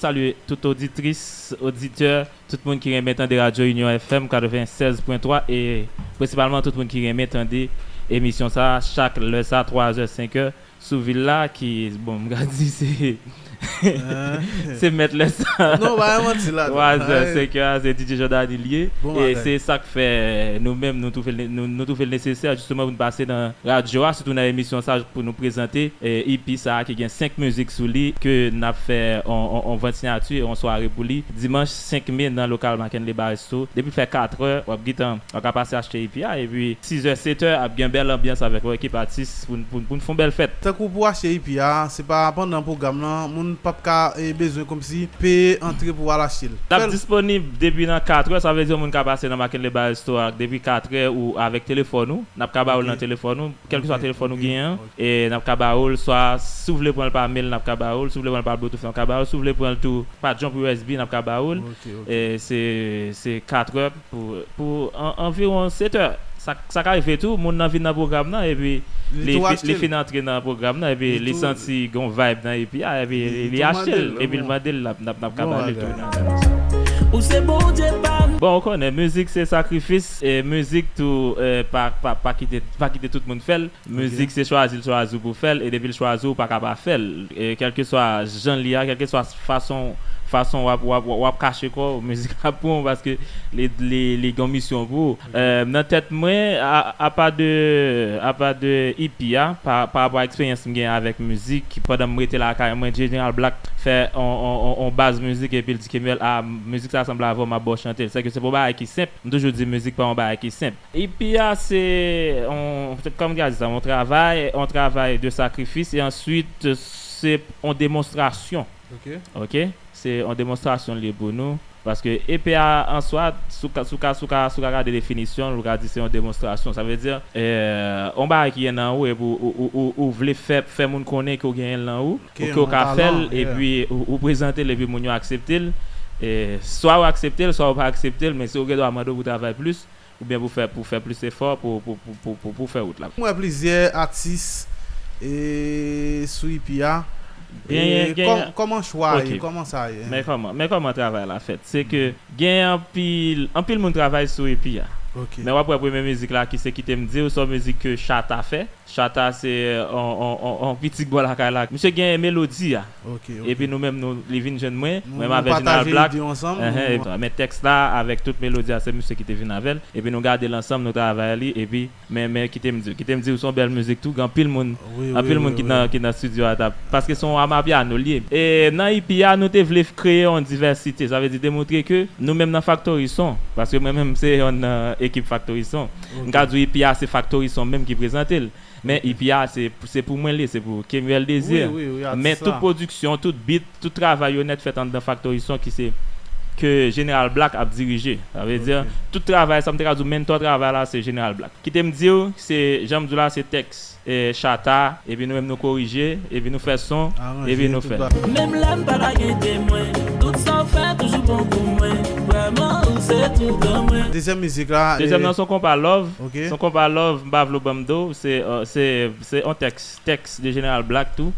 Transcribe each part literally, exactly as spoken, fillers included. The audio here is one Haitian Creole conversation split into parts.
Salye tout oditris, oditè, tout moun ki renmen tande Radyo Inyon F M katrevennsèz pwen twa e prensipalman tout moun ki renmen tande emisyon sa a chak lè sa, twa zè, senk è, sou vil la, ki, bon, m ka di se, se mèt lè sa. Non, pa yon manti la. Twa zè, senk è, se D J Jordany li ye. E se sa k fè nou menm, nou twouve l, nou, nou twouve l nesesè, jisteman, pou n pase nan radyo a, sitou nan emisyon sa, pou nou prezante, e, E P sa a ki gen senk mizik sou li, ke n ap fè on, on, on vant siyati, on sware pou li, dimanch senk me nan lokal Mackenley Baresto. Depi l fè katrè, w ap gentan, w ap ka pase achte E P a, epi sizè, setè, ap gen bèl anbyans avèk yon ekip atis pou n, pou n, pou n fè yon bèl fèt. Tankou pou achte E P a, se pa pandan pwogram nan, moun p ap ka, e, bezwen kòmsi peye antre pou al achte l. L ap disponib depi nan katrè, sa vle di yon moun ka pase nan Mackenley Baresto a depi katrè ou avèk telefòn ou, n ap ka ba ou l nan telefòn ou, kèlkeswa telefòn ou genyen an, e n ap ka ba ou l, swa si w vle pran l pa mail, n ap ka ba ou l, si w vle pran l pa Bluetooth, n ap ka ba ou l, si w vle pran l tou pa jump U S B, n ap ka ba ou l. E se, se katrè pou, pou an, anviwon setè. Sa, sa ka rive tou, moun nan vin nan pwogram nan, epi li, li fin antre nan pwogram nan, epi li santi gon vibe nan E P a, epi li, li achte l, epi l mande l, n ap, n ap, n ap ka ba li l tou. Ou se Bondye pa m. Bon, ou konnen, mizik se sakrifis, e mizik tou, e, pa, pa, pa kite, pa kite tout moun fè l. Mizik se chwazi l chwazi w pou fè l, e depi l chwazi w, ou pa ka pa fè l. E kèlkeswa jan l ye a, kèlkeswa fason, fason w ap, w ap, w ap kache kò w, mizik la ap pran w paske li, li, li gen yon misyon pou ou. E, nan tèt mwen, a, apa de, apa de E P a, pa, pa rapò a eksperyans m gen avèk mizik, pandan m rete lakay mwen, General Black fè on, on, on, on baz mizik epi l di Kemuel, a, mizik sa sanble avè w, m ap ba w chante l. Sèke se pa yon bagay ki senp. M toujou di mizik pa yon bagay ki senp. E P a se on, kòm m te di sa, on travay, on travay de sakrifis, e answit se on demonstrasyon. Ok? Se on demonstrasyon li ye pou nou. Paske E P a an swa, si w ka, si w ka, si w ka, si w ka gade definisyon l, ou ka di se yon demonstrasyon. Sa vle di, e, on bagay ki gen nan ou, epi ou, ou, ou, ou, ou vle fè, fè moun konnen ke w genyen l nan ou, ou ke w ka fè l, epi ou, ou prezante l, epi moun yo aksepte l. E, swa ou aksepte l, swa ou pa aksepte l, men se ou gen dwa mande w pou travay plis. Oubyen pou fè, pou fè plis efò pou, pou, pou, pou, pou, pou fè wout la. M wè plizyè atis, e, sou E P a. Genyen, e, genyen. Kòm, kòman chwa a ye? Kòman sa ye? Men kòman, men kòman travay la fèt? Se ke genyen anpil, anpil moun travay sou E P a. Men w ap wè premye mizik la ki se Kite m di w, se yon mizik ke Chata fè. Chata se on, on, on, on pitit bò lakay la. Misye gen melodi a. Epi nou menm, nou, li vin jwenn mwen, mwen avè General Black. Enhen, epi, men tèks la avèk tout melodi a, se misye ki te vin avè l. Epi nou gade l ansanm, nou travay li, epi, men, men, kite m di w, kite m di w, se yon bèl mizik tou, gen anpil moun, anpil moun ki nan, ki nan estidyo a, t ap, paske se yon amapiano li ye. E nan E P a, nou te vle kreye yon divèsite, sa vle di demontre ke nou menm nan Factory Son, paske mwen menm se yon nan ekip Factory Son. M ka di w E P a se Factory Son menm ki prezante l. Men E P a, se, se pou mwen li ye, se pou Kemuel Désir. Men tout pwodiksyon, tout beat, tout travay yo nèt fèt anndan Factory Son ki se, ke General Black ap dirije. Sa vle di, tout travay sa, m te ka di w, menntò travay la, se General Black. Kite m di w, se, jan m di w la, se tèks, e, Chata, epi nou menm nou korije, epi nou fè son, epi nou fè. Menm lè m pa ta gen temwen, tout sa w fè toujou bon pou mwen. Vrèman, ou se tout an mwen. Dezyèm mizik la. Dezyèm nan, se yon konpa love. Se yon konpa love, m pa vle w ban m do, se, e, se, se yon tèks, tèks de General Black tou.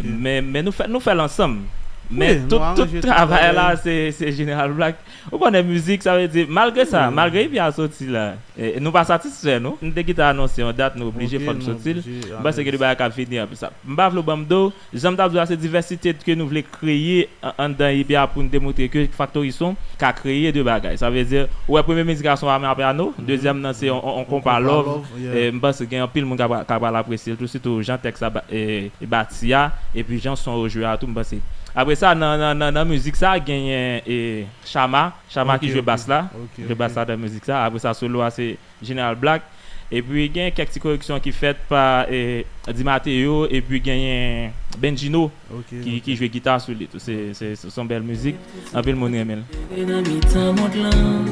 Men, men nou fè, nou fè l ansanm. Men tout, tout travay la, se, se General Black. Ou konnen mizik, sa vle di, malgre sa, malgre E P a soti la, e, nou pa satisfè, non. Nou te gentan anonse yon dat, nou oblije fò n soti l. M panse gen de bagay k ap vini apre sa. M pa vle w ban m do, jan m t ap di w la, se divèsite ke nou vle kreye an, anndan E P a pou n demontre ke Factory Son ka kreye de bagay. Sa vle di, ou wè premye mizik la se yon amapiano, dezyèm nan se yon, yon, yon konpa love. E, m panse gen anpil moun k ap, k ap pral apresye l tou, sitou jan tèks la ba-, e, bati a, epi jan son yo jwe a tou, m panse. Apre sa, nan, nan, nan, nan mizik sa, genyen, e, Chama, Chama ki jwe bas la, jwe bas la nan mizik sa. Apre sa, solo a se General Black. Epi gen kèk ti koreksyon ki fèt pa, e, Di Matteo, epi genyen Benjino ki, ki jwe gita sou li tou. Se, se, se, se yon bèl mizik. Anpil moun renmen l. Nan mitan mond lan,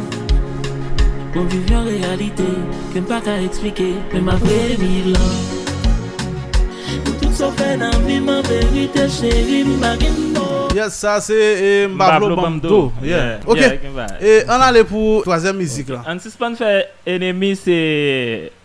pou m viv yon reyalite ke m pa ka eksplike, menm apre mil an. Pou tout sa w fè nan vi m, an verite, cheri, m pa gen mo. Yes, sa se, e, M pa vle w ban m do. Yeah. Ok. E, ann ale pou twazyèm mizik la. Ann sispann fè enemi, se,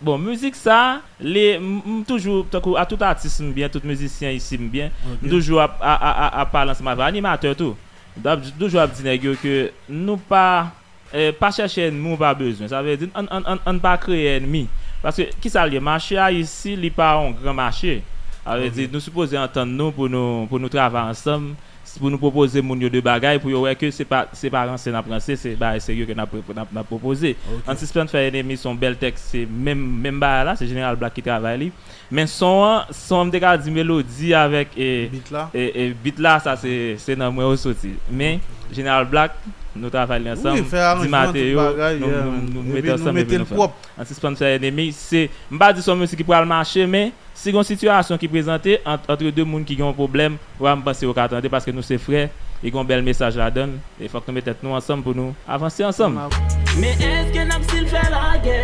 bon, mizik sa, li, m, m toujou, tankou a tout atis m byen, tout mizisyen isi m byen, m toujou ap, a, a, a, ap pale ansanm avè animatè tou. M t ap toujou ap di nèg yo ke nou pa, eh, pa chèche ènmi ou pa bezwen. Sa vle di, ann, ann, ann, ann pa kreye ènmi. Paske, kisa l ye? Mache a isi, li pa yon gran mache. Sa vle di, nou sipoze antann nou pou nou, pou nou travay ansanm, pou nou pwopoze moun yo de bagay, pou yo wè ke se pa, se pa ranse n ap ranse, se bagay serye ke n ap, n ap, n ap pwopoze. Ann sispann fè ènmi, se yon bèl tèks, se menm, menm bagay la, se Jeneral Black ki travay li. Men son an, son an, m te ka di melodi avèk, e, e, e, beat la, sa se, se nan mwen yo soti. Men, Jeneral Black, nou travay li ansanm, Di Mateo, nou, nou, nou mete ansanm epi nou fè. Ann sispann fè ènmi, se, m pa di se yon mizik ki pral mache, men si gon sitiyasyon ki prezante ant, antre de moun ki gen yon pwoblèm, w a, m panse yo ka tande paske nou se frè, e gon bèl mesaj ladan l, e fòk nou met tèt nou ansanm pou nou avanse ansanm. Men èske n ap still fè lagè?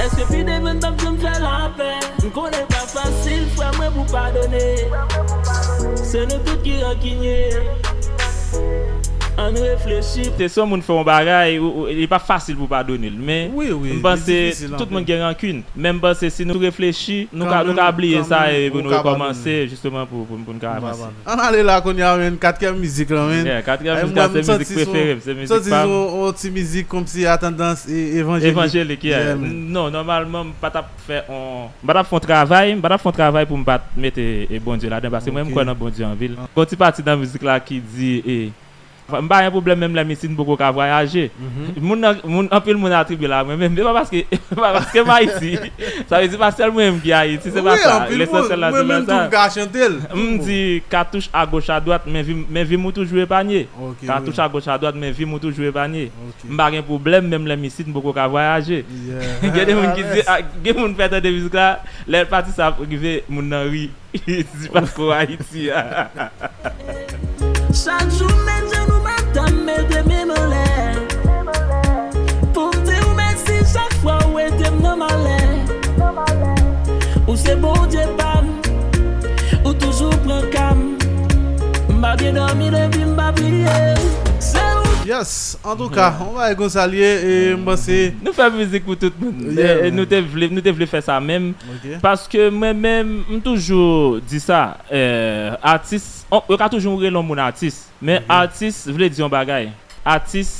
Èske pi devan n p ap janm fè lapè? M konnen pa fasil, frè mwen, pou padone. Se nou tout ki rankinye. Ann reflechi. Se si yon moun fè yon bagay, ou, ou, li pa fasil pou padone l, men m panse tout moun gen rankin. Men m panse si nou reflechi, nou ka, nou ka bliye sa e pou nou rekòmanse, jisteman, pou, pou, pou n ka avanse. Ann ale la kounye a, men, katriyèm mizik lan, men. Yeah, katriyèm mizik la, se mizik prefere m, se mizik pa m. Yon ti mizik kòmsi a tandans e, evanjelik. Evanjelik, yeah. Non, nòmalman, m pa t ap fè on, m pa t ap fè on travay, m pa t ap fè on travay pou m pa t mete, e, Bondye ladan, paske mwen, m kwè nan Bondye anpil. Gon ti pati nan mizik la ki di, e, M pa gen pwoblèm menm lè m isi, m poko ka vwayaje. Moun nan, moun, anpil moun atribye l a mwen menm, men pa paske, pa paske m Ayiti. Sa vle di pa sèl mwen menm ki Ayiti, se pa sa. Lesansyèl la se pa sa. M di katouch agoch adwat, men vi m, men vi m ou toujou epanye. Katouch agoch adwat, men vi m ou toujou epanye. M pa gen pwoblèm menm lè m isi, m poko ka vwayaje. Gen de moun ki di, a, gen moun fè tande mizik la, lè pati sa rive, moun nan ri. Li di pa tro Ayiti a. Chak jou m met jenou m atè m mete men m anlè. Pou m di w mèsi chak fwa w ede m nan malè. Ou se Bondye pa m, ou toujou pran ka m. M pa byen dòmi depi m pa priye. Se ou. Yes, antouka, on bagay konsa l ye, e m panse. Nou fè mizik pou tout moun. E, e nou te vle, nou te vle fè sa menm. Paske mwen menm, m toujou di sa, eh, atis, on, yo ka toujou rele yon moun atis. Men atis vle di yon bagay. Atis,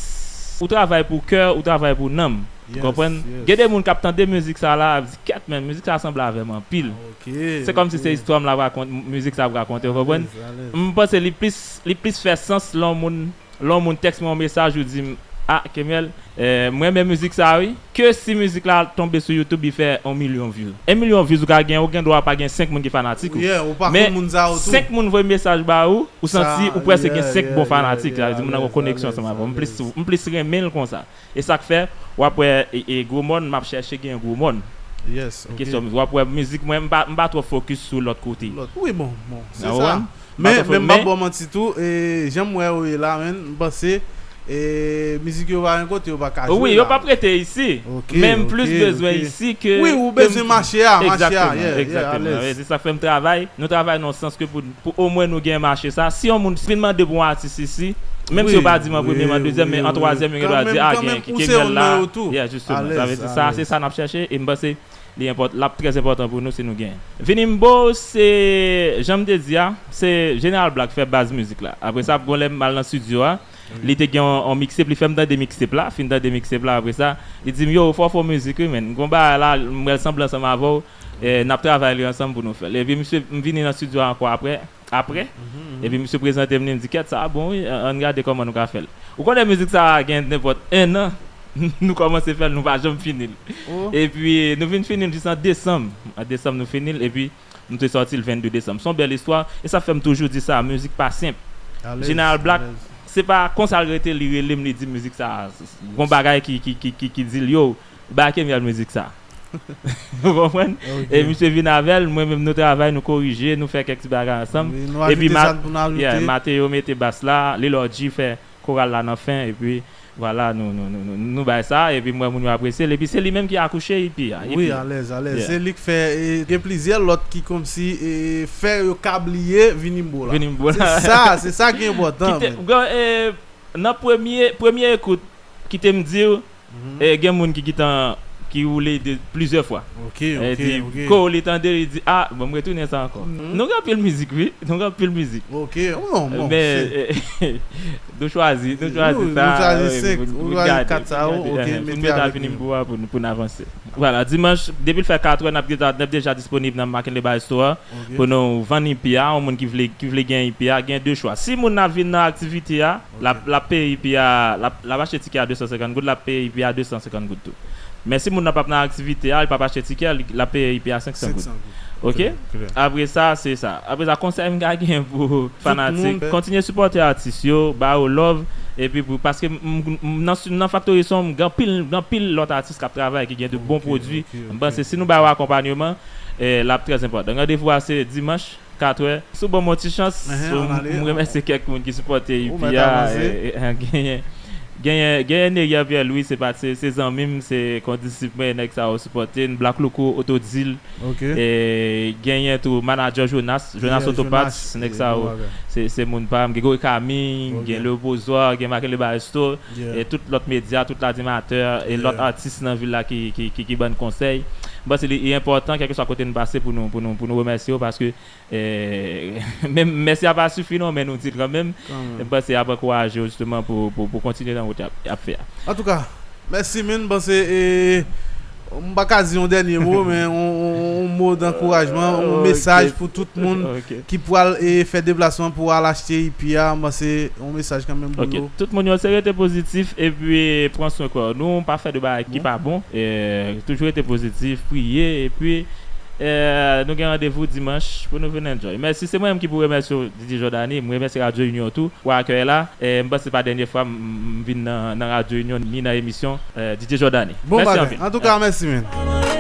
ou travay pou kè, ou travay pou nanm. Ou konprann? Gen de moun k ap tande mizik sa la, ap di, "Kèt, men mizik sa sanble avè m anpil." Se kòmsi se istwa m l ap rakonte, mizik sa ap rakonte, ou konprann? M panse li plis, li plis fè sans lè yon moun Lè yon moun tèks mwen yon mesaj, ou di m, "A, Kemèl, eh, mwen renmen mizik sa a, wi." Ke si mizik la tonbe sou YouTube, li fè yon milyon views. Yon milyon views, ou ka gen, ou gen dwa pa gen senk moun ki fanatik ou. Men senk moun voye mesaj ba ou, ou santi ou prèske gen senk bon fanatik. Sa vle di moun nan gen koneksyon ansanm avè w. M plis, m plis renmen l konsa. E sa k fè, w ap wè, e, e gwo mòn, m ap chèche gen gwo mòn. Kesyon, w ap wè mizik mwen, m pa, m pa twò fokis sou lòt kote. Wi, bon, bon, se sa. Men, men m p ap ba w manti tou, e, jan m wè yo ye la, menn, m panse, e, mizik yo pa gen kote yo pa ka jwe la. Wi, yo p ap rete isi. Men m plis bezwen isi ke. Wi, ou bezwen mache a, mache a, yeah, yeah, alèz. Se sa k fè m travay. Nou travay nan sans ke pou, pou omwen nou gen mache sa. Si yon moun vin mande pou yon atis isi, menm si yo pa di m an premye, m an dezyèm, men an twazyèm, yo gen dwa di, "A, gen Kemèl la." Yeah, jisteman. Sa vle di sa, se sa n ap chèche, e m panse li enpòt-, l ap trè enpòtan pou nou si nou genyen. Vinimbo, se, jan m te di a, se Jeneral Black fè baz mizik la. Apre sa, gon lè m al nan estidyo a, li te gen yon, yon mixtape, li fè m tande mixtape la, fin tande mixtape la, apre sa, li di m, "Yo, fò w fè yon mizik, wi, menn. Gon bagay la, m wè l sanble ansanm avè w, e, n ap travay li ansanm pou nou fè l." Epi misye, m vini nan estidyo a ankò apre, apre, epi misye prezante m li, m di, "Kèt, sa a bon, wi, ann, ann gade kòman nou ka fè l." Ou konnen mizik sa a gen nenpòt en an, nou kòmanse fè l, nou pa janm fini l. Epi, nou vin fini l jis an desanm. An desanm, nou fini l, epi nou te sòti l vennde desanm. Se yon bèl istwa, e sa fè m toujou di sa, mizik pa senp. Jeneral Black, se pa konsa l rete, li rele m, li di m mizik sa a, gon bagay ki, ki, ki, ki, ki di l, "Yo, ba Kemèl mizik sa." Ou konprann? E misye vin avè l, mwen menm nou travay, nou korije, nou fè kèk ti bagay ansanm. Epi Mateo mete bas la, Lil R G fè koral la nan fen, epi vwala, nou, nou, nou, nou, nou bay sa, epi m wè moun yo apresye l, epi se li menm ki akouche E P a. Wi, alèz, alèz. Se li k fè, e, gen plizyè lòt ki kòmsi, e, fè yo ka bliye Vinimbo la. Vinimbo la. Se sa, se sa ki enpòtan, menn. Nan premye, premye ekout, kite m di w, e, gen moun ki gentan ki woule de plizyè fwa. Ok, E ok, di, ok. Kou li tande, li di, ah, bon, m retounen sa ankò. Nou gen anpil mizik, wi. Nou gen anpil mizik. Ok, oh, non, bon. Men, nou chwazi, nou chwazi Nou- sa. nou chwazi Wi, senk, pou- nou pou chwazi gade, kat sa yo, pou gade, ok, eh, pou mete mete avèk fini nou. Pou, pou, pou n avanse. Vwala, dimanch, depi l fè kat è, n ap gentan, n ap deja disponib nan Mackenley Bar Restaurant Ok. pou nou vann I P A. Yon moun ki vle, ki vle gen I P A, gen de chwa. Si moun nan vin nan aktivite a, l ap, Ok. l ap peye I P A, l ap, l ap achte tikè a de san senkant goud, l ap peye I P A de san senkant goud tou. Men si moun nan p ap nan aktivite a, li p ap achte tikè, li, l ap peye I P A senk san goud. Senk san goud. Ok? Klè, klè. Apre sa, se sa. Apre sa, konsèy m ka gen pou fanatik, moun. Kontinye sipòte atis yo, ba yo love, epi pou, paske m, m, m, nan, nan Factory Son, m gen anpil, gen anpil lòt atis k ap travay, ki gen de bon Ok, pwodui. ok, ok, M panse si ok. Nou ba yo akonpanyman, eh, l ap trè enpòtan. Randevou a se dimanch, kat è. Si w ban m yon ti chans, Ehe, so, ann m, ale. M remèsye kèk moun ki sipòte Ou I P A, mèt avanse. eh, eh, genyen, genyen, genyen Neriel Pierre Louis, se pa, se, se zanmi m, se kondisip mwen, nèg sa yo sipòte n, Black Louko, Otodil, Ok. e genyen tou manager Jonas, Jonas Yeah, Autoparts, Jonas, nèg yeah, sa yo, bon bagay. se, se moun pa m, Gregory Camille, Ok. Gen Le Bozoir, Gen Mackenley Bar Resto, Yeah. E tout lòt medya, tout animatè, e Yeah. lòt atis nan vil la ki, ki, ki, ki ban n konsèy. M panse li, li enpòtan, kèlkeswa kote n pase, pou nou, pou nou, pou nou remèsye yo, paske, eh, menm mèsi a pa sifi non, men nou di l kanmenm. Kanmenm. M panse y ap ankouraje yo, jisteman, pou, pou, pou kontinye nan wout y ap, y ap fè a. Antouka, mèsi, men, m panse, e, m pa ka di yon dènye mo, men yon, yon, yon mo dankourajman, yon Ok. Mesaj pou tout moun Ok. ki pral, e, fè deplasman pou al achte I P A, m panse yon mesaj kanmenm pou Ok, yo. Tout moun yo, se rete pozitif epi pran swen kò nou, pa fè de bagay ki pa bon. E, toujou rete pozitif, priye, epi, e, nou gen randevou dimanch pou nou vin enjoy. Mèsi, se mwen menm ki pou remèsye w, D J Jordany. M remèsye Radyo Inyon tou pou akèy la. E, m panse se pa dènye fwa m, m vin nan, nan Radyo Inyon, ni nan emisyon, e, D J Jordany. Bon Mèsi bagay. anpil. Antouka, mèsi, men.